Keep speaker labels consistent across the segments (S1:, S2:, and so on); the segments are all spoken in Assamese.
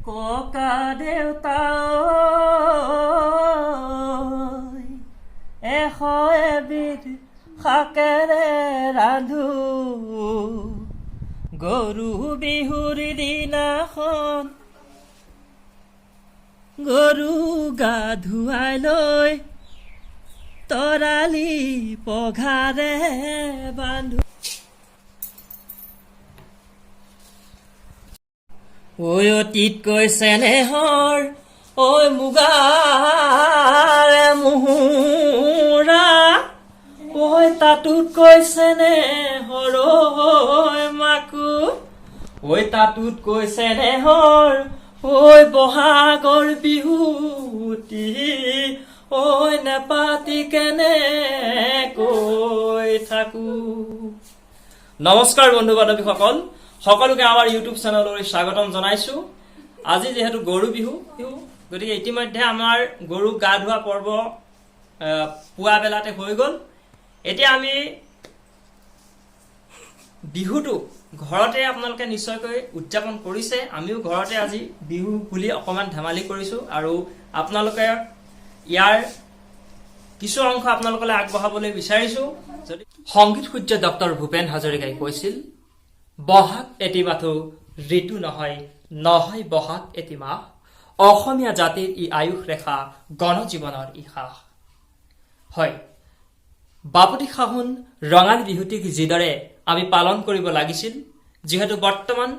S1: ককা দেউতা ঐ, 101 বিধ শাকেৰে ৰান্ধো। গৰু বিহুৰ দিনাখন গৰু গা ধুৱাই লৈ তৰালি পঘাৰে বান্ধো। ঐ অতীতকৈ চেনেহৰ ঐ মুগাৰে মুহুৰা, ঐ তাতোতকৈ চেনেহৰ ঐ মাকো, ঐ তাতোতকৈ চেনেহৰ ঐ বহাগৰ বিহুটি, ঐ নেপাতি কেনে কৈ থাকো। নমস্কাৰ বন্ধু বান্ধৱীসকল, সকলোকে আমাৰ ইউটিউব চেনেললৈ স্বাগতম জনাইছো। আজি যিহেতু গৰু বিহু, গতিকে ইতিমধ্যে আমাৰ গৰু গা ধোৱা পৰ্ব পুৱা বেলাতে হৈ গ'ল। এতিয়া আমি বিহুটো ঘৰতে আপোনালোকে নিশ্চয়কৈ উদযাপন কৰিছে। আমিও ঘৰতে আজি বিহু বুলি অকণমান ধেমালি কৰিছোঁ আৰু আপোনালোকে ইয়াৰ কিছু অংশ আপোনালোকলৈ আগবঢ়াবলৈ বিচাৰিছো। যদি সংগীত সূৰ্য ডক্টৰ ভূপেন হাজৰিকাই কৈছিল, "বহাগ এটি মাথো ঋতু নহয়, নহয় বহাগ এটি মাহ, অসমীয়া জাতিৰ ই আয়ুস ৰেখা, গণজীৱনৰ ই সাহ।" হয়, বাপতি সাহোন ৰঙালী বিহুটিক যিদৰে আমি পালন কৰিব লাগিছিল, যিহেতু বৰ্তমান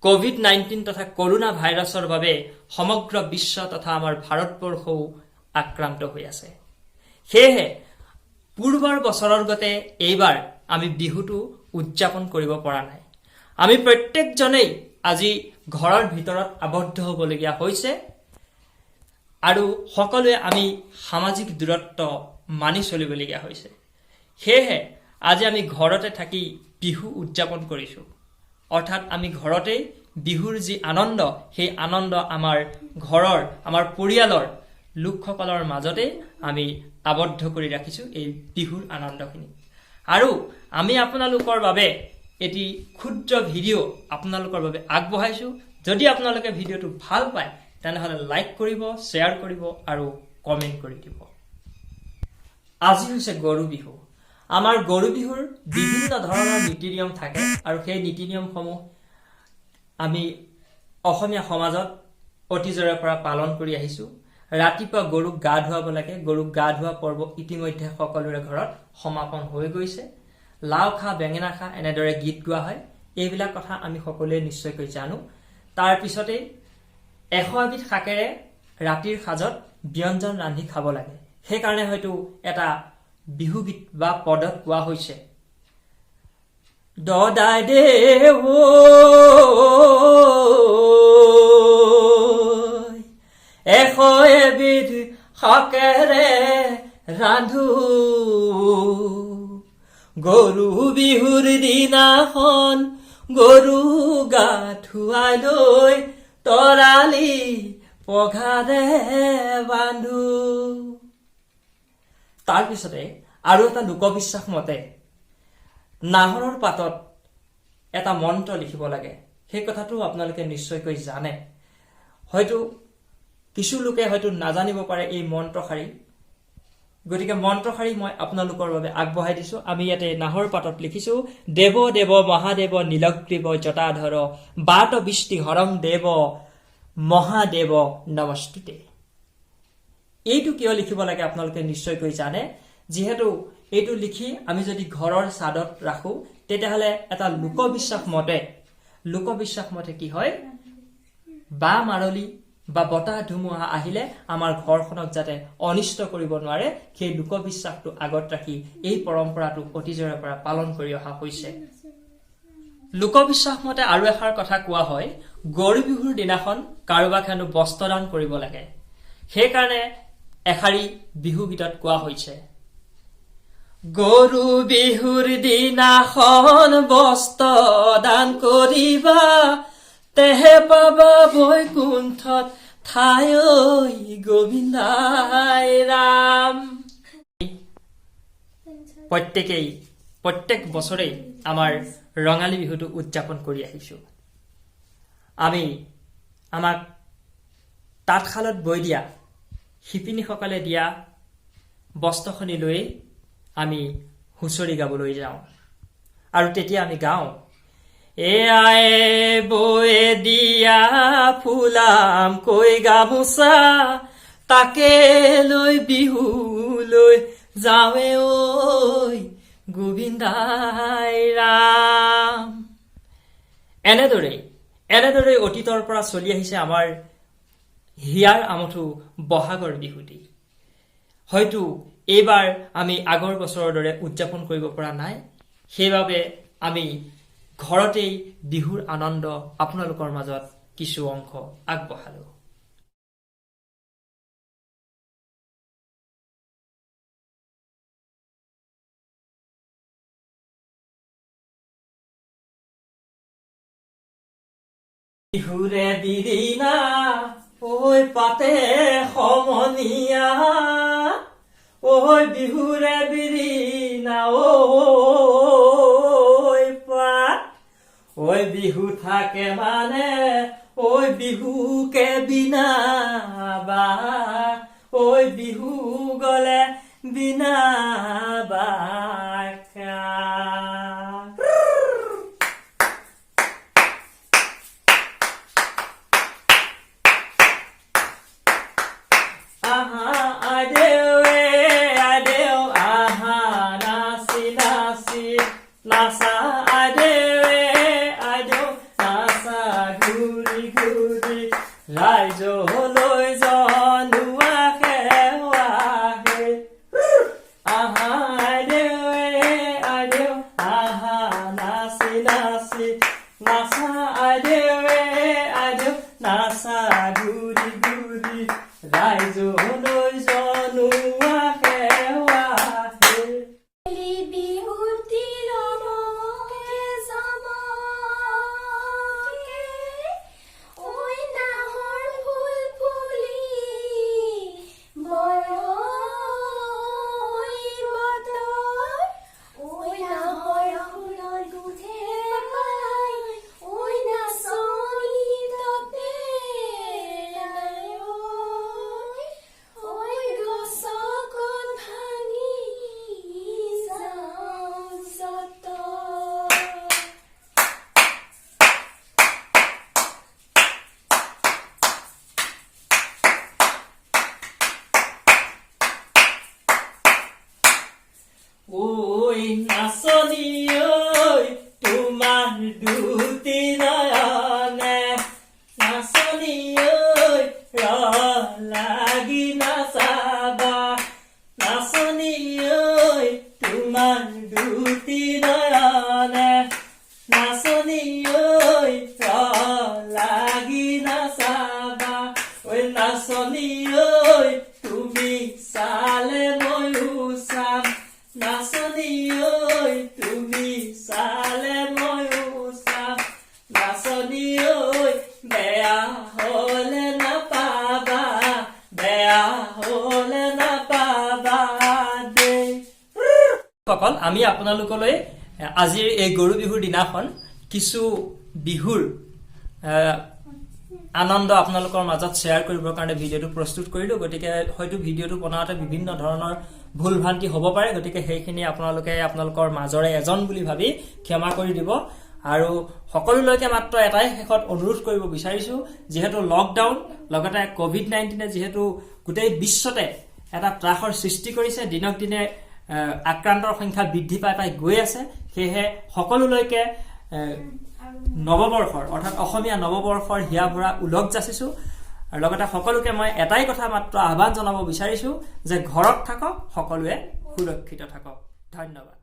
S1: কভিড-19 তথা কৰোণা ভাইৰাছৰ বাবে সমগ্ৰ বিশ্ব তথা আমাৰ ভাৰতবৰ্ষও আক্ৰান্ত হৈ আছে, সেয়েহে পূৰ্বৰ বছৰৰ গতে এইবাৰ আমি বিহুটো উদযাপন কৰিব পৰা নাই। আমি প্ৰত্যেকজনেই আজি ঘৰৰ ভিতৰত আবদ্ধ হ'বলগীয়া হৈছে আৰু সকলোৱে আমি সামাজিক দূৰত্ব মানি চলিবলগীয়া হৈছে। সেয়েহে আজি আমি ঘৰতে থাকি বিহু উদযাপন কৰিছোঁ। অৰ্থাৎ আমি ঘৰতেই বিহুৰ যি আনন্দ, সেই আনন্দ আমাৰ ঘৰৰ, আমাৰ পৰিয়ালৰ লোকসকলৰ মাজতেই আমি আবদ্ধ কৰি ৰাখিছোঁ এই বিহুৰ আনন্দখিনি। আৰু আমি আপোনালোকৰ বাবে এটি ক্ষুদ্ৰ ভিডিঅ' আপোনালোকৰ বাবে আগবঢ়াইছোঁ। যদি আপোনালোকে ভিডিঅ'টো ভাল পায়, তেনেহ'লে লাইক কৰিব, শ্বেয়াৰ কৰিব আৰু কমেণ্ট কৰি দিব। আজি হৈছে গৰু বিহু। আমাৰ গৰু বিহুৰ বিভিন্ন ধৰণৰ নীতি নিয়ম থাকে আৰু সেই নীতি নিয়মসমূহ আমি অসমীয়া সমাজত অতীজৰে পৰা পালন কৰি আহিছোঁ। ৰাতিপুৱা গৰুক গা ধুৱাব লাগে। গৰুক গা ধোৱা পৰ্ব ইতিমধ্যে সকলোৰে ঘৰত সমাপন হৈ গৈছে। "লাও খা, বেঙেনা খা" এনেদৰে গীত গোৱা হয়। এইবিলাক কথা আমি সকলোৱে নিশ্চয়কৈ জানো। তাৰ পিছতেই 101 বিধ শাকেৰে ৰাতিৰ সাজত ব্যঞ্জন ৰান্ধি খাব লাগে। সেইকাৰণে হয়তো এটা বিহুগীত বা পদত কোৱা হৈছে, "দদাই দেও 101 বিধ শাকেৰে ৰান্ধো, গৰু বিহুৰ দিনাখন গৰু গা ধুৱাই লৈ তৰালি পঘাৰে বান্ধো।" তাৰপিছতে আৰু এটা লোকবিশ্বাস মতে নাহৰৰ পাতত এটা মন্ত্ৰ লিখিব লাগে। সেই কথাটো আপোনালোকে নিশ্চয়কৈ জানে। হয়তো কিছু লোকে হয়তো নাজানিব পাৰে এই মন্ত্ৰশাৰী। গতিকে মন্ত্ৰশাৰী মই আপোনালোকৰ বাবে আগবঢ়াই দিছো। আমি ইয়াতে নাহৰ পাতত লিখিছো, "দেৱ দেৱ মহাদেৱ নীলগ্ৰীৱ জটাধৰ, বাত বৃষ্টি হৰং দেৱ মহাদেৱ নমস্তুতে।" এইটো কিয় লিখিব লাগে আপোনালোকে নিশ্চয়কৈ জানে। যিহেতু এইটো লিখি আমি যদি ঘৰৰ চাদত ৰাখো, তেতিয়াহ'লে এটা লোকবিশ্বাস মতে কি হয়, বা মাৰলি বা বতাহ ধুমুহা আহিলে আমাৰ ঘৰখনক যাতে অনিষ্ট কৰিব নোৱাৰে, সেই লোকবিশ্বাসটো আগত ৰাখি এই পৰম্পৰাটো অতীজৰে পৰা পালন কৰি অহা হৈছে। লোকবিশ্বাস মতে আৰু এষাৰ কথা কোৱা হয়, গৰু বিহুৰ দিনাখন কাৰোবাক হেনো বস্ত্ৰদান কৰিব লাগে। সেইকাৰণে এষাৰি বিহু গীতত কোৱা হৈছে, "গৰু বিহুৰ দিনাখন বস্ত্ৰ দান কৰিবা, তেহে পাবা বৈকুণ্ঠত ঠাই ঐ গোবিন্দাই ৰাম।" প্ৰত্যেকেই প্ৰত্যেক বছৰেই আমাৰ ৰঙালী বিহুটো উদযাপন কৰি আহিছোঁ। আমি আমাক তাঁতশালত বৈ দিয়া শিপিনীসকলে দিয়া বস্ত্ৰখনি লৈ আমি হুঁচৰি গাবলৈ যাওঁ আৰু তেতিয়া আমি গাওঁ, এয়াই বয়ে দিয়া ফুলাম কৈ গামোচা, তাকে লৈ বিহুলৈ যাৱে ঐ গোবিন্দাই ৰাম। এনেদৰেই অতীতৰ পৰা চলি আহিছে আমাৰ হিয়াৰ আমঠু বহাগৰ বিহুটি। হয়তো এইবাৰ আমি আগৰ বছৰৰ দৰে উদযাপন কৰিব পৰা নাই, সেইবাবে আমি ঘৰতেই বিহুৰ আনন্দ আপোনালোকৰ মাজত কিছু অংশ আগবঢ়ালোঁ। বিহুৰে বিৰিণা ঐ পাতে সমনীয়া, ঐ বিহুৰে বিৰিণা ঐ পাত, ঐ বিহু থাকে মানে ঐ বিহুকে বিনাবা, ঐ বিহু গলে বিনাবা। আহা আদেৱে আদেও, আহা নাচি নাচি নাচা, আদেৱে আদেও নাচা ঘূৰি ঘূৰি, ৰাইজলৈ জনোৱা সেৱা হে। আহা আদেৱে আদেও, আহা নাচি নাচি নাচা, আদেৱে আদেও নাচা ঘূৰি ঘূৰি, ৰাইজলৈ জনোৱা সেৱা হে।
S2: বিহুটি ৰমকে জমকে, ঐ নাহৰ ফুল ফুলি বৰৈ বতৰ, ঐ নাহৰ ফুলৰ গোন্ধে পাই, ঐ নাচনী ততে নাই, ঐ গছকত ভাঙি যাওঁ যতন।
S1: ঐ নাচনী ঐ, তোমাৰ দুটি নয়নে, নাচনী ঐ ৰ লাগি নাচাবা, নাচনী ঐ তোমাৰ দুটি নয়নে, নাচনী ঐ ৰ লাগি নাচাবা, ঐ নাচনী ঐ তুমি চালে ময়ো চাম, নাচনী ঐ তুমি চালে ময়ো চাম, নাচনী ঐ বেয়া হলে নাপাবা, বেয়া হলে নাপাবা দেই। সকল, আমি আপোনালোকলৈ আজিৰ এই গৰু বিহুৰ দিনাখন কিছু বিহুৰ আনন্দ আপোনালোকৰ মাজত শ্বেয়াৰ কৰিবৰ কাৰণে ভিডিঅ'টো প্ৰস্তুত কৰিলোঁ। গতিকে হয়তো ভিডিঅ'টো বনাওঁতে বিভিন্ন ধৰণৰ ভুল ভ্ৰান্তি হ'ব পাৰে, গতিকে সেইখিনি আপোনালোকে আপোনালোকৰ মাজৰে এজন বুলি ভাবি ক্ষমা কৰি দিব। আৰু সকলোলৈকে মাত্ৰ এটাই শেষত অনুৰোধ কৰিব বিচাৰিছোঁ, যিহেতু লকডাউন লগতে ক'ভিড-19-এ যিহেতু গোটেই বিশ্বতে এটা ত্ৰাসৰ সৃষ্টি কৰিছে, দিনক দিনে আক্ৰান্তৰ সংখ্যা বৃদ্ধি পাই পাই গৈ আছে, সেয়েহে সকলোলৈকে নৱবৰ্ষৰ অৰ্থাৎ অসমীয়া নৱবৰ্ষৰ হিয়া ভৰা ওলগ যাচিছোঁ। আৰু লগতে সকলোকে মই এটাই কথা মাত্ৰ আহ্বান জনাব বিচাৰিছোঁ যে ঘৰত থাকক, সকলোৱে সুৰক্ষিত থাকক। ধন্যবাদ।